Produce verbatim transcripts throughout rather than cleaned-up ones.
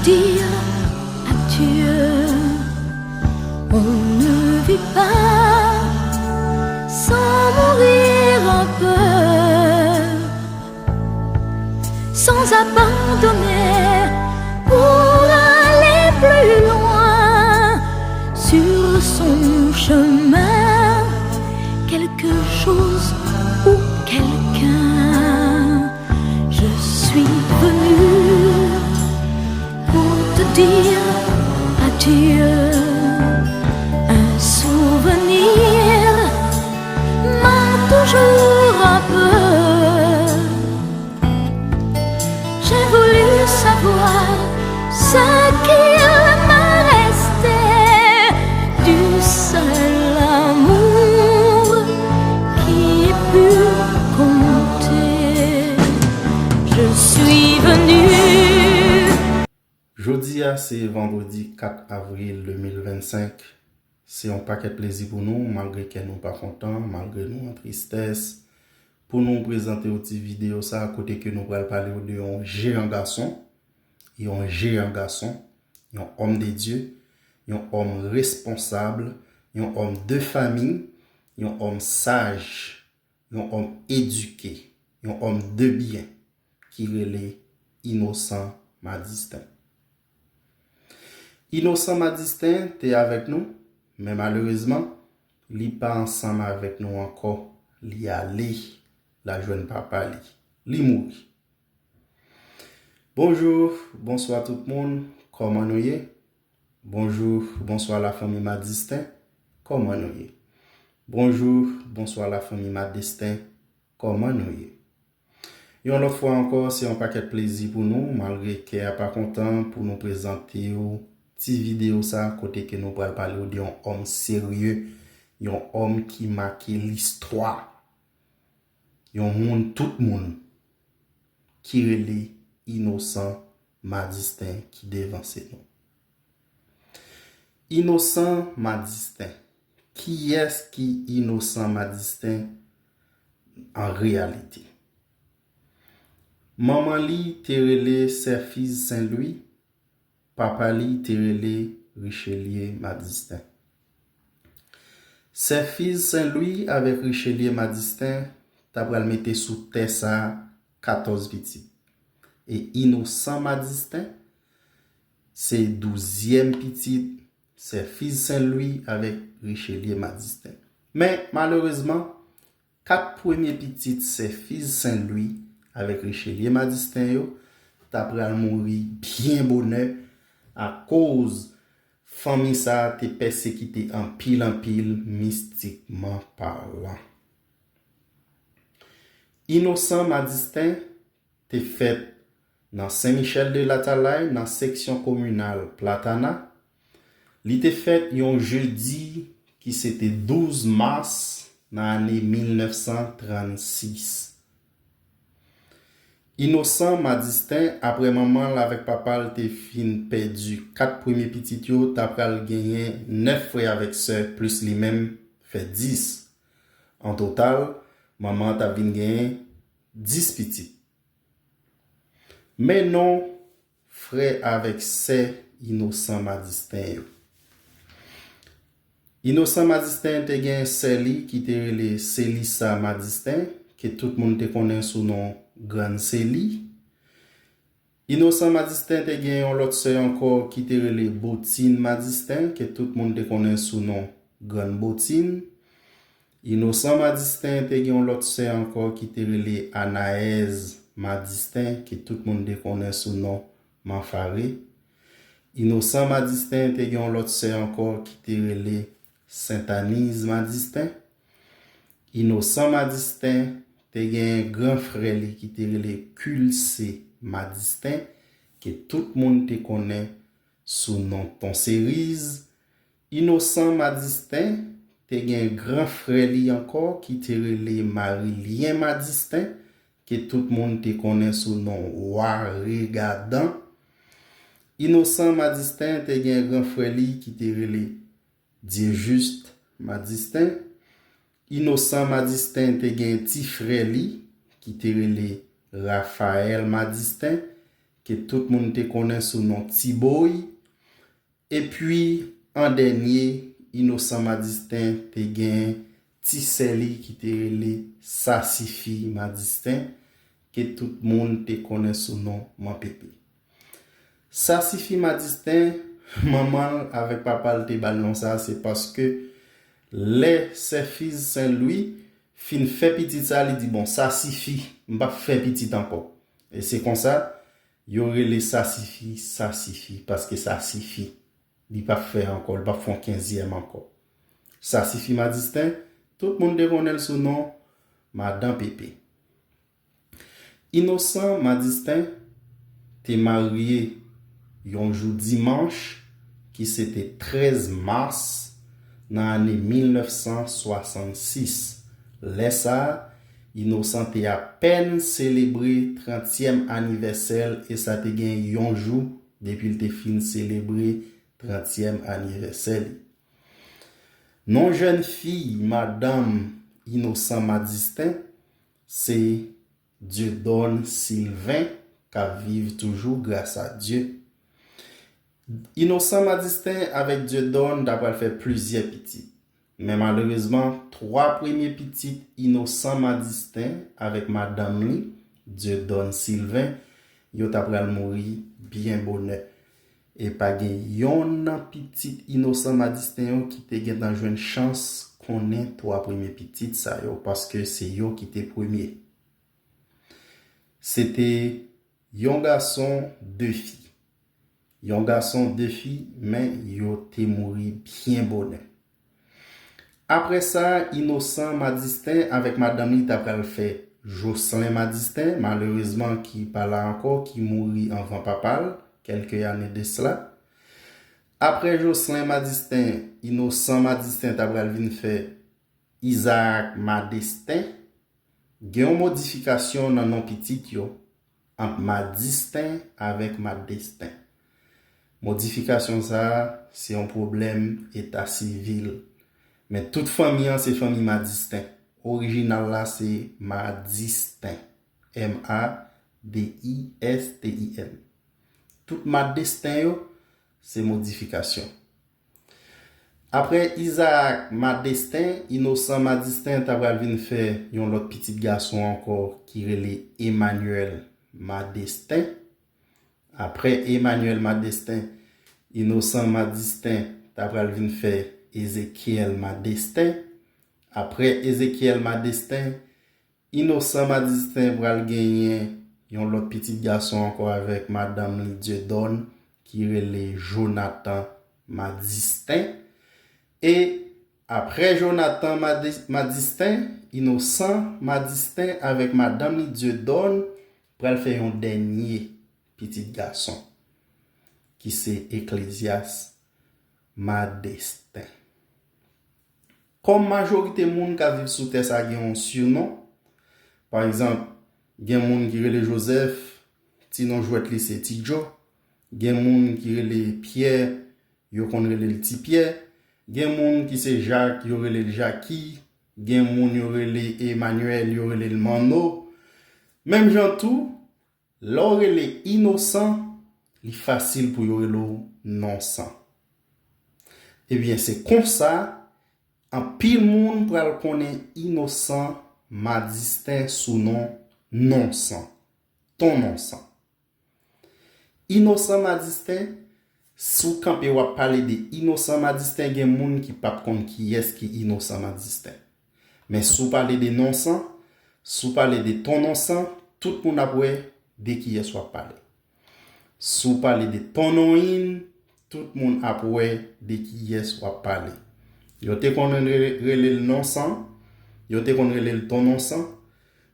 Dire adieu, on ne vit pas sans mourir en peur, sans abandonner pour aller plus loin sur son chemin, quelque chose ou quelqu'un. Je suis venu pour te dire adieu. Un souvenir m'a toujours un peu. J'ai voulu savoir ce qu'il me restait du seul amour qui put compter. Je suis venu. Jodi a se vandredi kat avril de mil vennsenk. Se yon pakèt plezi pou nou, malgre kè nou pa kontan, malgre nou an tristès, pou nou prezante w ti videyo sa kote ke nou pral pale w de yon jeyan gason, yon jeyan gason, yon òm de Dye, yon òm responsab, yon òm de fanmi, yon òm saj, yon òm edike, yon òm de byen ki rele Inosan Madistin. Inosan Madistin te avèk nou, men malerezman, li pa ansanm avèk nou ankò. Li ale, l al jwenn papa li. Li mouri. Bonjou, bonswa tout moun, kòman nou ye? Bonjou, bonswa lafanmi Madistin, kòman nou ye? Bonjou, bonswa lafanmi Madistin, kòman nou ye? Yon lòt fwa ankò, se yon pakèt plezi pou nou, malgre kè a pa kontan, pou nou prezante w ti videyo sa kote ke nou pral pale w de yon òm serye, yon òm ki make listwa, yon moun tout moun ki rele Inosan Madistin ki devanse nou. Inosan Madistin. Kiyès ki Inosan Madistin an reyalite? Manman li te rele Sè Fiz Sen Lwi, papa li te rele Richelieu Madistin. Sè Fiz Sen Lwi avèk Richelieu Madistin ta pral mete sou tè sa a katòz pitit. E Inosan Madistin se douzyèm pitit Sè Fiz Sen Lwi avèk Richelieu Madistin. Men, malerezman, kat premye pitit Sè Fiz Sen Lwi avèk Richelieu Madistin yo ta pral mouri byen bonè akoz fanmi sa a te pèsekite anpil anpil mistikman palan. Inosan Madistin te fèt nan Sen Michèl de Latalay, nan seksyon kominal Platana. Li te fèt yon jedi ki se te douz mas nan ane mil nèf san trannsis. Inosan Madistin, apre manman l avèk papa l te fin pèdi kat premye pitit yo, ta pral genyen nèf frè avèk sè, plis li menm, fè dis. An total, manman an t ap vin genyen dis pitit. Men non frè avèk sè Inosan Madistin yo. Inosan Madistin te gen sè li ki te rele Selisa Madistin, ke tout moun te konnen sou non Grann Seli. Inosan Madistin te gen yon lòt sè ankò ki te rele Botin Madistin, ke tout moun te konnen sou non Grann Botin. Inosan Madistin te gen yon lòt sè ankò ki te rele Anayèz Madistin, ke tout moun te konnen sou non Manfare. Inosan Madistin te gen yon lòt sè ankò ki te rele Sentaniz Madistin. Inosan Madistin te gen gran frè li ki te rele Kilse Madistin, ke tout moun te konnen sou non Tonseriz. Inosan Madistin te gen gran frè li ankò ki te rele Marilyen Madistin, ke tout moun te konnen sou non Wa Regadan. Inosan Madistin te gen gran frè li ki te rele Dyejust Madistin. Inosan Madistin te gen ti frè li ki te rele Rafayèl Madistin, ke tout moun te konnen sou non Ti Boy. Epi, an dènye, Inosan Madisten te gen ti sè li ki te rele Sasifi Madisten, ke tout moun te konnen sou non Man Pepe. Sasifi Madisten, manman l avèk papa l te ba l non sa, se paske lè sè Fiz Sen Lwi fin fè pitit sa, li di, "Bon, sa sifi, m p ap fè pitit ankò." E se konsa, yo rele Sasifi, Sasifi, paske sa sifi. Li p ap fè ankò, li p ap fè yon kenzyèm ankò. Sasifi Madisten, tout moun te konnen l sou non Madan Pepe. Inosan Madisten te marye yon jou dimanch ki se te trèz mas nan ane mil nèf san swasannsis. Lè sa a, Inosan te apèn selebre trantyèm anivèsè l e sa te gen yon jou depi l te fin selebre trantyèm anivèsè li. Non jèn fi madanm Inosan Madisten se Dieudonne Sylvain k ap viv toujou gras a Dye. Inosan Madisten avèk Dieudonne ta pral fè plizyè pitit. Men malerezman, twa premye pitit Inosan Madisten avèk madanm li, Dieudonne Sylvain, yo ta pral mouri byen bonè. E pa gen yonn nan pitit Inosan Madisten yo ki te gentan jwenn chans konnen twa premye pitit sa yo, paske se yo ki te premye. Se te yon gason, de fi. Yon gason, de fi, men yo te mouri byen bonè. Apre sa, Inosan Madisten avèk madanm li ta pral fè Jocelyn Madisten, malerezman ki pa la ankò, ki mouri anvan papa l, kèlke ane de sela. Apre Jocelyn Madisten, Inosan Madisten ta pral vin fè Isaac Madestin. Gen yon modifikasyon nan non pitit yo ant Madisten avèk Madestin. Modifikasyon sa a, se yon pwoblèm eta sivil. Men tout fanmi an se fanmi Madisten. Orijinal la se Madistin. M A D I S T I N. Tout Madestin yo, se modifikasyon. Apre Isaac Madestin, Inosan Madisten ta pral vin fè yon lòt pitit gason ankò ki rele Emmanuel Madestin. Apre Emmanuel Madestin, Inosan Madisten ta pral vin fè Ezekiel Madestin. Apre Ezekiel Madestin, Inosan Madisten pral genyen yon lòt pitit gason ankò avèk madanm li Dieudonne ki rele Jonathan Madisten. E apre Jonathan Madi- Madisten, Inosan Madisten avèk madanm li Dieudonne pral fè yon dènye pitit gason ki se Ecclesias Madestin. Kòm majorite moun k ap viv sou tè sa gen yon sinon, pa egzanp, gen moun ki rele Joseph, ti non jwèt li se Ti Djo. Gen moun ki rele Pierre, yo konn rele l Ti Pyè. Gen moun ki se Jacques, yo rele l Jacky. Gen moun yo rele Emmanuel, yo rele l Manno. Menm jan tou, lè w rele Inosan, li fasil pou yo rele w Nonsan. Ebyen, se konsa, anpil moun pral konnen Inosan Madisten sou non Nonsan, Ton Nonsan. Inosan Madisten, si w kanpe w ap pale de Inosan Madisten, gen moun ki p ap konn kiyès ki Inosan Madisten. Men si w pale de Nonsan, si w pale de Ton Nonsan, tout moun ap wè de kiyès w ap pale. Si w pale de Ton Nonyin, tout moun ap wè de kiyès w ap pale. Yo te konn re- rele l Nonsan, yo te konn rele l Ton Nonsan,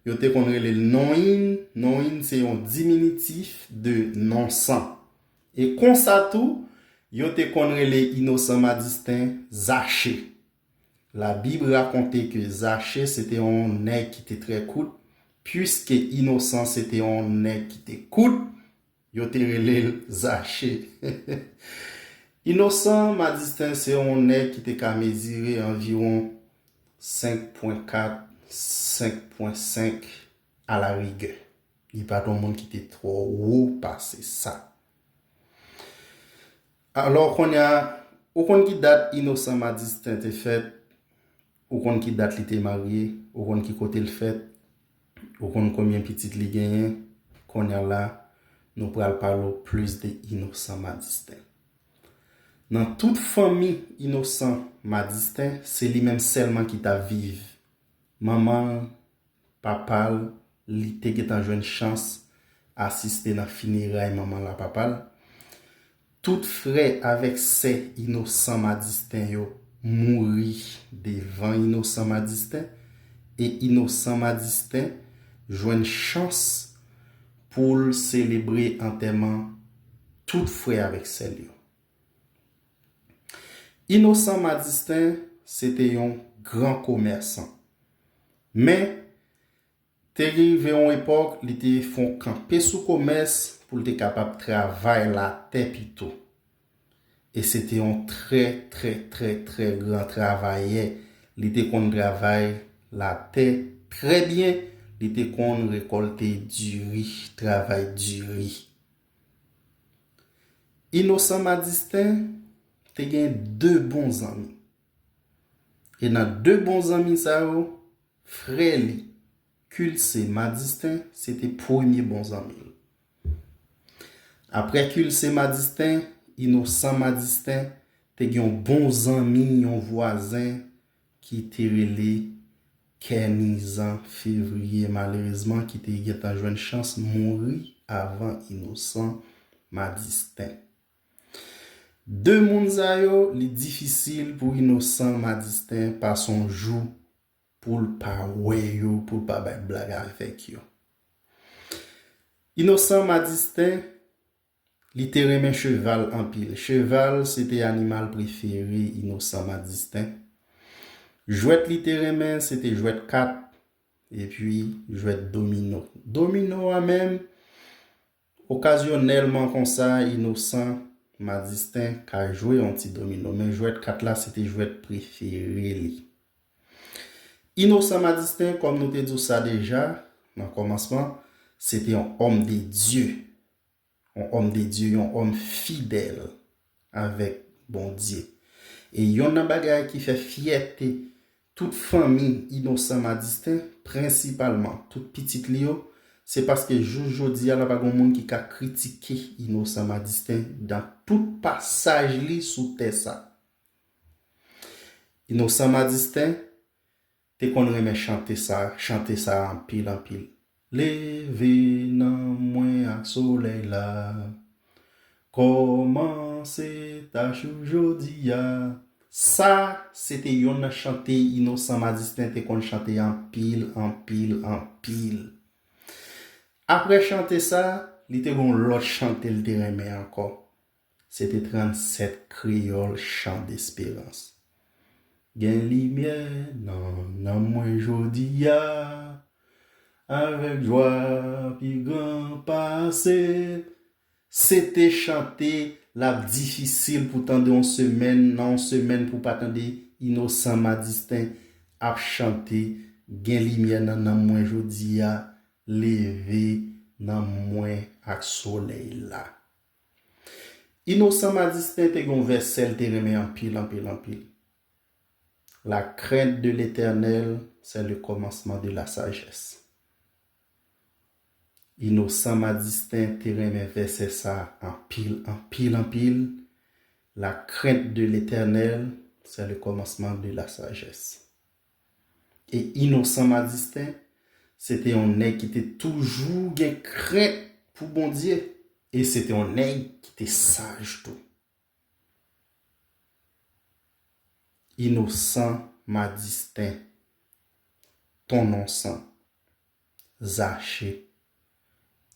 yo te konn rele l Nonyin. Nonyin se yon diminitif de Nonsan. E konsa tou, yo te konn rele Inosan Madisten Zache. Labib rakonte ke Zache se te yon nèg ki te trè kout, piske Inosan se te yon nèg ki te kout, yo te rele l Zache. Inosan Madisten se yon nèg ki te ka mezire anviwon senk pwen kat, senk pwen senk alarigè. Li pa t yon moun ki te twò wo pase sa. Alò, kounye a, ou konn ki dat Inosan Madisten te fèt? Ou konn ki dat li te marye? Ou konn ki kote l fèt? Ou konn konbyen pitit li genyen? Kounye a la, nou pral pale w plis de Inosan Madisten. Nan tout fanmi Inosan Madisten, se li menm sèlman ki t ap viv. Manman l, papa l, li te gentan jwenn chans asiste nan fineray manman l ak papa l. Tout frè avèk sè Inosan Madisten yo mouri devan Inosan Madisten, e Inosan Madisten jwenn chans pou l selebre antèman tout frè avèk sè l yo. Inosan Madisten se te yon gran komèsan. Men, te rive yon epòk, li te fè yon kanpe sou komès pou l te kapab travay latè pito. E se te yon trè, trè, trè, trè gran travayè. Li te konn travay latè trè byen. Li te konn rekòlte diri, travay diri. Inosan Madisten te gen de bon zanmi. E nan de bon zanmi sa yo, frè li, Kilse Madisten, se te premye bon zanmi l. Apre Kilse Madisten, Inosan Madisten te gen yon bon zanmi, yon vwazen ki te rele Kènizan Fevriye, malerezman, ki te gentan jwenn chans mouri avan Inosan Madisten. De moun sa yo, li difisil pou Inosan Madisten pase yon jou pou l pa wè yo, pou l pa bay blag avèk yo. Inosan Madisten, li te renmen cheval anpil. Cheval, se te animal prefere Inosan Madisten. Jwèt li te renmen, se te jwèt kat, epi jwèt domino. Domino a menm, okazyonèlman konsa, Inosan Madisten ka jwe yon ti domino, men jwèt kat la, se te jwèt prefere li. Inosan Madisten, kòm nou te di w sa deja, nan kòmansman, se te yon òm de Dye. Yon òm de Dye, yon òm fidèl avèk Bondye. E yonn nan bagay ki fè fyète tout fanmi Inosan Madisten, prensipalman tout pitit li yo, se paske jous jodi a la pa gen moun ki ka kritike Inosan Madisten nan tout pasaj li sou tè sa. Inosan Madisten te konn renmen chante sa, chante sa anpil, anpil. Leve nanm mwen ak solèy la, kòmanse tach ou jodi a. Sa, se te yonn nan chante Inosan Madisten te konn chante anpil, anpil, anpil. Apre chante sa, li te gen yon lòt chante l te renmen ankò. Se te trannsèt Kreyòl, Chan Desperans. Gen limyè nan nanm mwen jodi a, avèk jwa pi gran pase. Se te chante l ap difisil pou tande yon semèn, nan yon semèn pou pa tande Inosan Madisten ap chante, gen limyè nan nanm mwen jodi a, leve nanm mwen ak solèy la. Inosan Madisten te gen yon vèsè l te renmen anpil, anpil, anpil. La crainte de l'Éternel, c'est le commencement de la sagesse. Inosan Madisten te renmen vèsè sa anpil, anpil, anpil. La crainte de l'Éternel, c'est le commencement de la sagesse. E Inosan Madisten, se te yon nèg ki te toujou gen krent pou Bondye. E se te yon nèg ki te saj tou. Inosan Madisten, Ton Nonsan, Zache,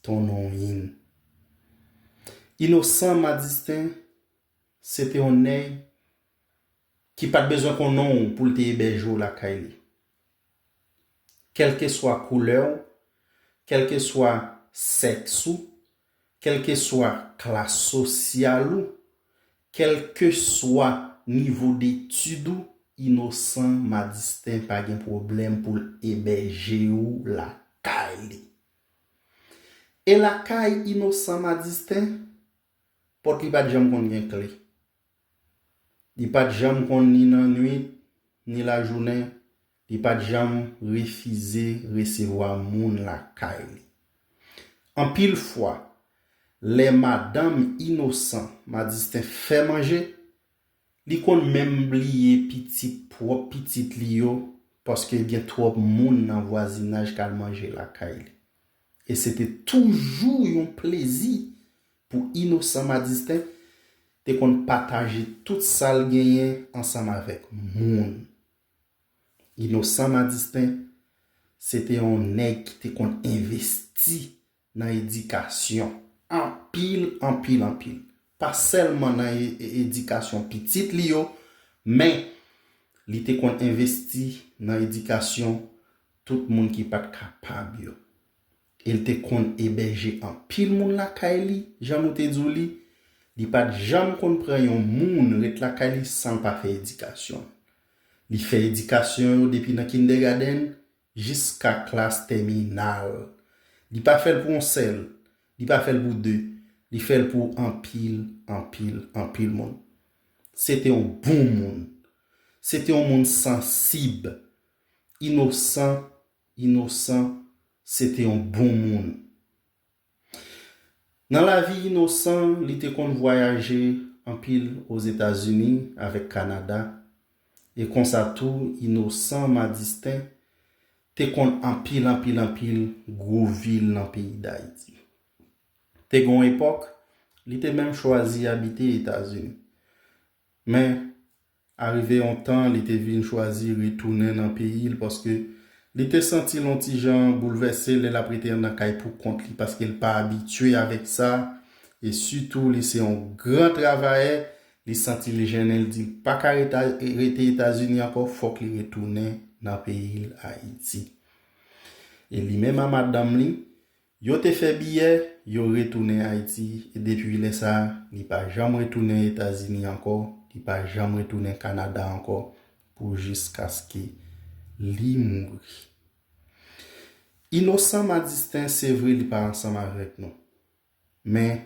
Ton Nonyin. Inosan Madisten, se te yon nèg ki pa t bezwen konn non w pou l te ebèje w lakay li. Kèlkeswa koulè w, kèlkeswa sèks ou, kèlkeswa klas sosyal ou, kèlkeswa nivo detid ou, Inosan Madisten pa gen pwoblèm pou l ebèje w lakay li. E lakay Inosan Madisten, pòt li pa t janm konn gen kle. Li pa t janm konn ni nan nwit, ni lajounen, li pa t janm refize resevwa moun lakay li. Anpil fwa, lè madanm Inosan Madisten fè manje, li konn menm bliye pitit, pwòp pitit li yo, paske gen twòp moun nan vwazinaj k al manje lakay li. E se te toujou yon plezi pou Inosan Madisten te konn pataje tout sa l genyen ansanm avèk moun. Inosan Madisten se te yon nèg ki te konn envesti nan edikasyon. Anpil, anpil, anpil. Pa sèlman nan e- e- edikasyon pitit li yo, men li te konn envesti nan edikasyon tout moun ki pa t kapab yo. E l te konn ebèje anpil moun lakay li, jan nou te di w li. Li pa t janm konn pran yon moun ret lakay li san l pa fè edikasyon. Li fè edikasyon yo depi nan kindergarten jiska klas tèminal. Li pa fè l pou yon sèl, li pa fè l pou de, li fè l pou anpil, anpil, anpil moun. Se te yon bon moun. Se te yon moun sansib, inosan, inosan, se te yon bon moun. Nan lavi Inosan, li te konn vwayaje anpil Ozetazini avèk Kanada, e konsa tou Inosan Madisten te konn anpil, anpil, anpil gwo vil nan peyi Dayiti. Te gen yon epòk, li te menm chwazi abite Etazini. Men, arive yon tan, li te vin chwazi retounen nan peyi l paske li te santi l yon ti jan boulvèse lè l ap rete nan kay pou kont li paske l pa abitye avèk sa. E sitou, li se yon gran travayè, li santi li jennen, l di l pa ka reta- rete Etazini ankò, fòk li retounen nan peyi l Ayiti. E li menm a madanm li, yo te fè biyè, yo retounen Ayiti, e depi lè sa a, li pa janm retounen Etazini ankò, li pa janm retounen Kanada ankò, pou jiskaske li mouri. Inosan Madisten, se vre, li pa ansanm avèk nou. Men,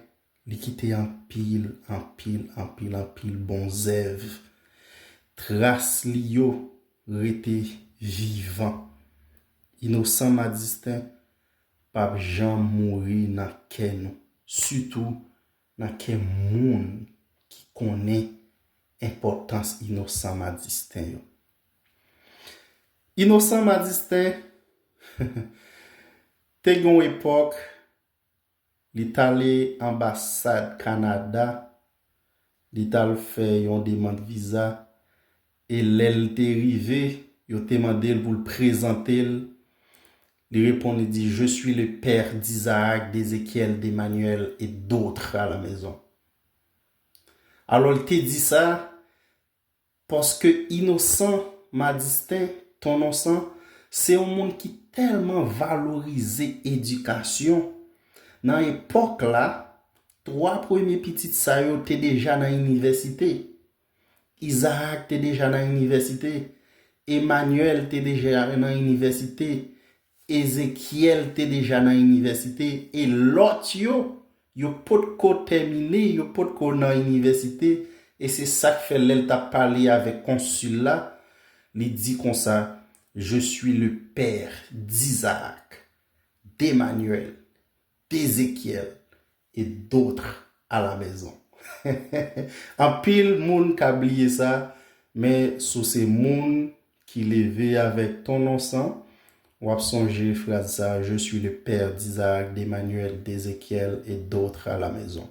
li kite anpil, anpil, anpil, anpil bon zèv. Tras li yo rete vivan. Inosan Madisten p ap janm mouri nan kè nou, sitou nan kè moun ki konnen enpòtans Inosan Madisten yo. Inosan Madisten te gen yon epòk, li t ale anbasad Kanada, li t al fè yon demann viza, e lè l te rive, yo te mande l pou l prezante l. Li reponn, li di, "Je suis le père d'Isaac, d'Ézéchiel, d'Emmanuel et d'autres à la maison." Alò, li te di sa, paske Inosan Madisten, Ton Nonsan, se yon moun ki tèlman valorize edikasyon. Nan epòk la, twa premye pitit sa yo te deja nan inivèsite. Izaak te deja nan inivèsite. Emanyèl te deja nan inivèsite. Ezekyèl te deja nan inivèsite. E lòt yo, yo potko tèmine, yo potko nan inivèsite. E se sa k fè lè l t ap pale avèk konsil la, li di konsa, "Je suis le père d'Isaac, d'Emmanuel, d'Ézéchiel et d'autres à la maison." Anpil moun ka bliye sa, men si w se moun ki leve avèk Ton Nonsan, w ap sonje fraz sa, "Je suis le père d'Isaac, d'Emmanuel, d'Ézéchiel et d'autres à la maison."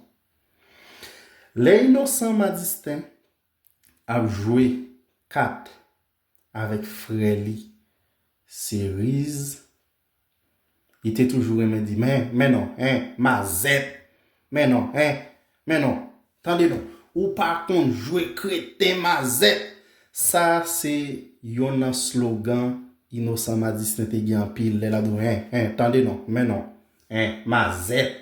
Lè Inosan Madisten ap jwe kat avèk frè li Seriz, li te toujou renmen di, "Men, men non, en, mazèt, men non, en, men non, tande non, ou pa konn jwe, kreten, mazèt." Sa se yonn nan slogan Inosan Madisten te gen anpil lè l ap di, "En, en, tande non, men non, en, mazèt."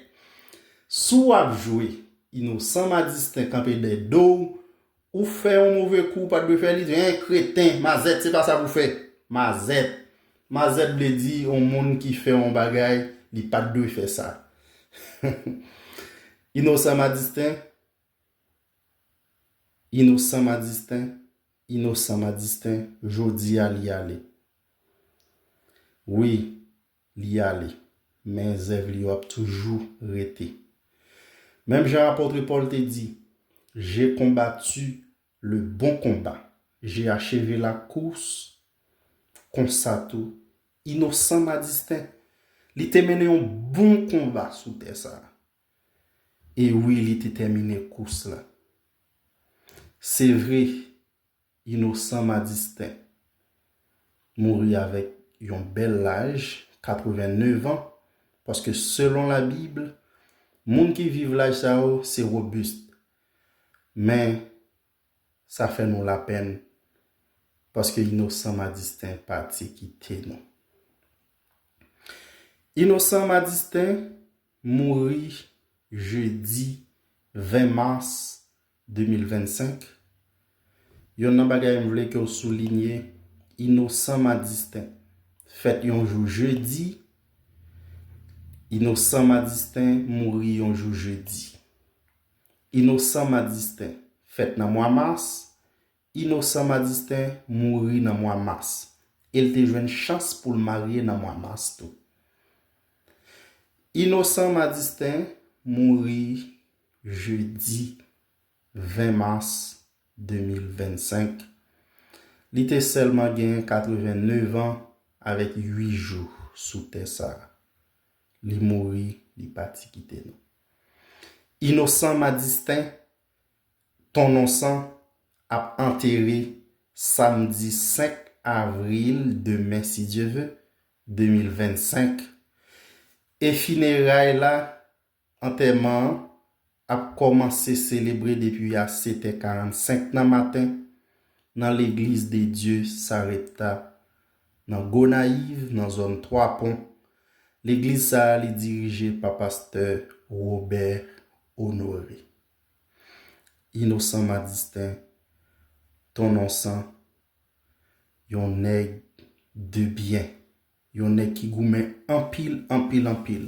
Si w ap jwe, Inosan Madisten kanpe dèyè do w, ou fè yon move kou, ou pa t dwe fè li, di, "En, kreten, mazèt, se pa sa pou fè." Mazèt. Mazèt vle di yon moun ki fè yon bagay, li pa t dwe fè sa. Inosan Madisten, Inosan Madisten, Inosan Madisten, jodi a li ale. Wi, li ale, men zèv li yo ap toujou rete. Menm jan apot Pòl te di, J'ai combattu le bon combat, j'ai achevé la course, konsa tou, Inosan Madisten, li te mennen yon bon konba sou tè sa a. E wi, li te tèmine kous la. Se vre, Inosan Madisten mouri avèk yon bèl laj, katrevennnèf an, paske selon Labib, moun ki viv laj sa yo, se robust. Men, sa fè nou lapenn, paske Inosan Madisten pati kite nou. Inosan Madisten mouri jedi ven mas de mil vennsenk. Yonn nan bagay m vle ke w soulinye, Inosan Madisten fèt yon jou jedi, Inosan Madisten mouri yon jou jedi. Inosan Madisten fèt nan mwa mas, Inosan Madisten mouri nan mwa mas. E l te jwenn chans pou l marye nan mwa mas tou. Inosan Madisten mouri jedi ven mas de mil vennsenk. Li te sèlman gen katrevennnèf an avèk uit jou sou tè sa a. Li mouri, li pati kite nou. Inosan Madisten, Tononsan, ap antere samdi senk avril, demen si Dye ve, de mil vennsenk. E fineray la, antèman an, ap kòmanse selebre depi a sèt è karannsenk nan maten nan Legliz de Dye Sarepta nan Gonayiv, nan zòn Twa Pon. Legliz sa a, li dirije pa pastè Robert Honoré. Inosan Madisten, Tononsan, yon nèg de byen, yon nèg ki goumen anpil, anpil, anpil.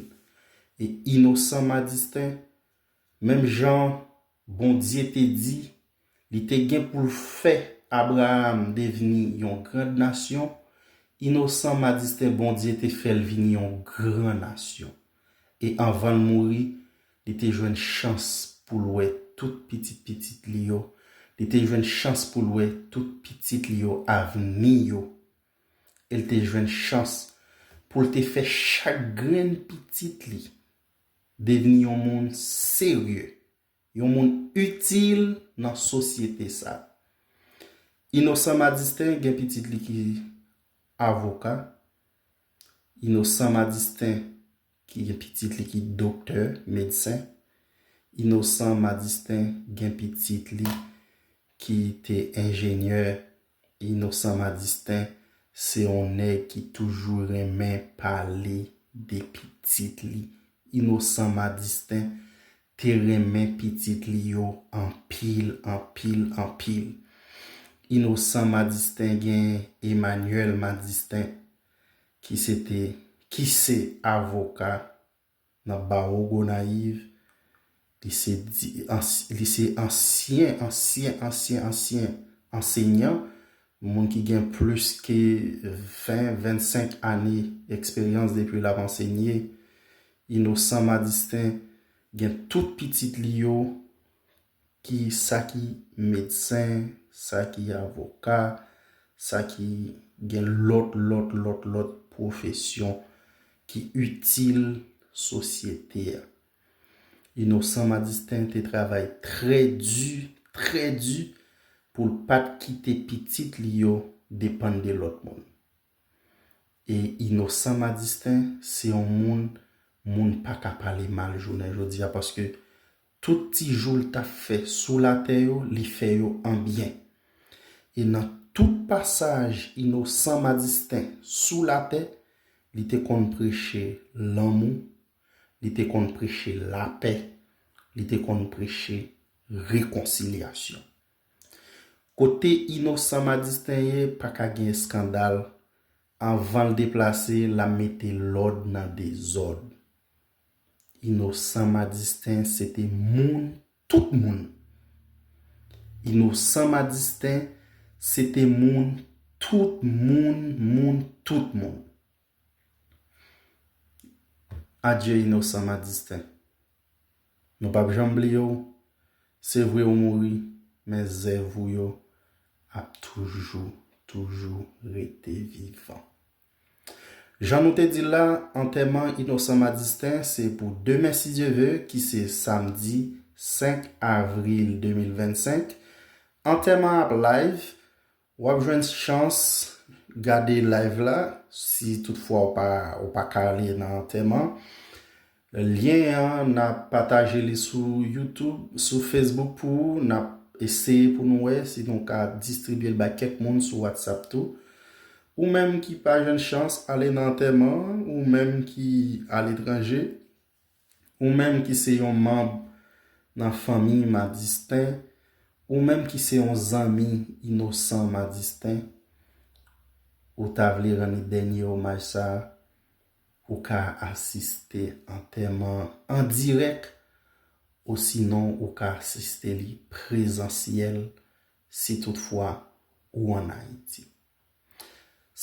E Inosan Madisten, menm jan Bondye te di, li te gen pou l fè Abraram devni yon grand nasyon, Inosan Madisten, Bondye te fè l vini yon gran nasyon. E anvan l mouri, li te jwenn chans pou l wè tout pitit pitit li yo, li te jwenn chans pou l wè tout pitit li yo avni yo. E l te jwenn chans pou l te fè chak grenn pitit li devni yon moun serye, yon moun itil nan sosyete sa. Inosan Madisten gen pitit li ki avoka, Inosan Madisten ki gen pitit li ki doktè, medsen, Inosan Madisten gen pitit li ki te enjenyè, Inosan Madisten se yon nèg ki toujou renmen pale de pitit li. Inosan Madisten te renmen pitit li yo anpil, anpil, anpil. Inosan Madisten gen Emmanuel Madisten, ki se te, ki se avoka nan bawo Gonayiv. Li se di, ans-, li se ansyen, ansyen, ansyen, ansyen ansenyan, moun ki gen plis ke ven, vennsenk ane eksperyans depi l ap ansenye. Inosan Madisten gen tout pitit li yo, ki sa ki medsen, sa ki avoka, sa ki gen lòt, lòt, lòt, lòt pwofesyon ki itil sosyete a. Inosan Madisten te travay trè di, trè di, pou l pa t kite pitit li yo depann de lòt moun. E Inosan Madisten se yon moun, moun pa ka pale mal jounen jodi a, paske tout ti jou l t ap fè sou latè yo, li fè yo an byen. E nan tout pasaj Inosan Madisten sou latè, li te konn preche lanmou, li te konn preche lapè, li te konn preche rekonsilyasyon. Kote Inosan Madisten ye, pa ka gen eskandal. Anvan l deplase, l ap mete lòd nan dezòd. Inosan Madisten se te moun, tout moun. Inosan Madisten se te moun, tout moun, moun, tout moun. Adye Inosan Madisten. Nou p ap janm bliye w. Se vre ou mouri, men zèv ou yo ap toujou, toujou rete vivan. Jan nou te di l la, antèman Inosan Madisten se pou demen, si Dye ve, ki se samdi senk avril de mil vennsenk. Antèman ap live. W ap jwenn chans gade live la, si toutfwa ou pa, ou pa ka ale nan antèman. Lyen an, n ap pataje li sou YouTube, sou Facebook pou ou. N ap eseye pou nou wè si nou ka distribye l bay kèk moun sou WhatsApp tou. Ou menm ki pa jwenn chans ale nan antèman an, ou menm ki aletranje, ou menm ki se yon manm nan fanmi Madisten, ou menm ki se yon zanmi Inosan Madisten, ou ta vle rann li dènye omaj sa a, ou ka asiste antèman an dirèk, osinon ou ka asiste li prezansyèl si toutfwa ou ann Ayiti.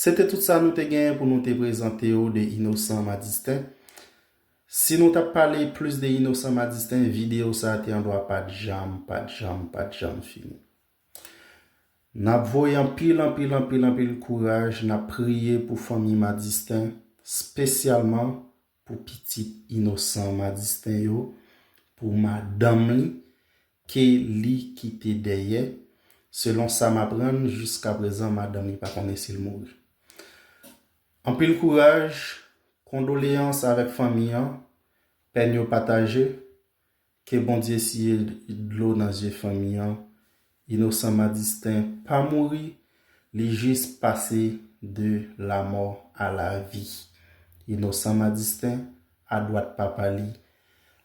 Se te tout sa nou te genyen pou nou te prezante w de Inosan Madisten. Si nou t ap pale plis de Inosan Madisten, videyo sa a te andwa pa t janm, pa t janm, pa t janm fini. N ap voye anpil, anpil, anpil, anpil kouraj, n ap priye pou fanmi Madisten, espesyalman pou pitit Inosan Madisten yo, pou madanm li, ke li kite dèyè. Selon sa m aprann, jiskaprezan, madanm li pa konnen si l mouri. Anpil kouraj, kondoleyans avèk fanmi an, pèn yo pataje, ke Bondye siye dlo nan zye fanmi an. Inosan Madisten pa mouri, li jis pase de la mort à la vie. Inosan Madisten, adwat papa li,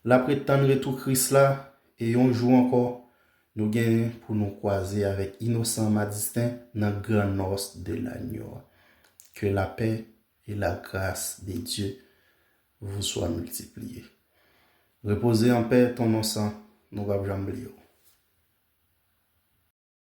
l ap ret tann retou Kris la, e yon jou ankò, nou genyen pou nou kwaze avèk Inosan Madisten nan Grand Nord de l'Agneau. Que la paix et la grâce de Dieu vous soient multipliées. Repoze an pè, ton Inosan, nou p ap janm bliye w.